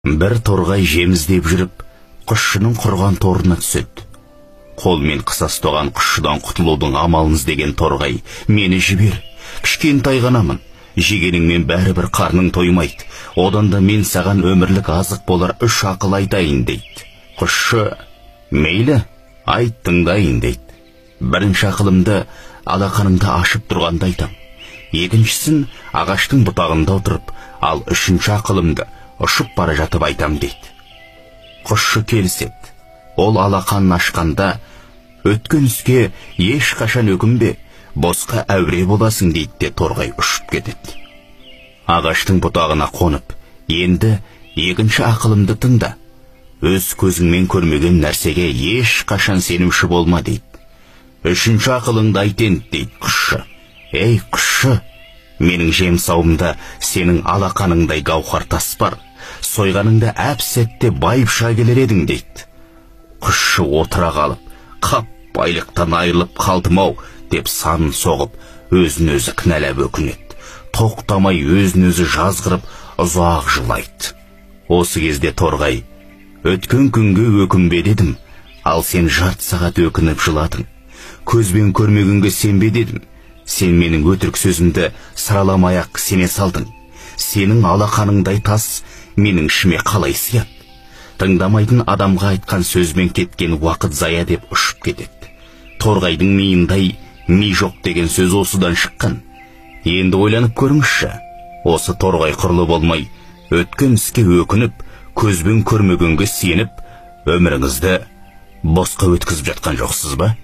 Бір торғай жем іздеп жүріп, құсшының құрған торына түседі. Қолмен қыса ұстаған құсшыдан құтылудың амалын іздеген торғай: «Мені жібер, кішкентай ғанамын, жегеніңмен бәрібір қарның тоймайды, одан да мен саған өмірлік азық болар үш ақыл айтайын», – дейді. Құсшы: «Мейлі, айт, тыңдайын», – дейді. «Бірінші ақылымды алақаныңды ашып тұрғанда айтам, екіншісін ағаштың бұтағында отырып, ал үшінші ақылымды ұшып бара жатып айтам», – дейді. Құсшы келіседі. Ол алақанын ашқанда: «Өткен іске ешқашан өкінбе, босқа әуре боласың», – дейді де торғай ұшып кетеді. Ағаштың бұтағына қонып: «Енді екінші ақылымды тыңда: өз көзіңмен көрмеген нәрсеге ешқашан сенуші болма», – дейді. «Үшінші ақылыңды айт енді», – дейді құсшы. «Ей, құсшы, менің жемсауымда сенің алақаныңдай гауһар тас бар, сойғаныңда әп сәтте байып шыға келер едің», – дейді. Құсшы отыра қалып: «Қап, байлықтан айырылып қалдым-ау», – деп санын соғып, өзін өзі кінәлап өкінеді. Тоқтамай өзін өзі жазғырып, ұзақ жылайды. Осы кезде торғай: «Өткен күнге өкінбе дедім, ал сен жарты сағат өкініп жыладың. Көзбен көрмегенге сенбе дедім, сен менің өтірік сөзімді сараламай ақ сене салдың. Сенің алақаныңдай тас менің ішіме қалай сыяды? Тыңдамайтын адамға айтқан сөзбен кеткен уақыт зая», – деп ұшып кетеді. Торғайдың миындай ми жоқ деген сөз осыдан шыққан. Енді ойланып көріңізші, осы торғай құрлы болмай, өткен іске өкініп, көзбен көрмегенге сеніп, өміріңізді босқа өткізіп жатқан жоқсыз ба?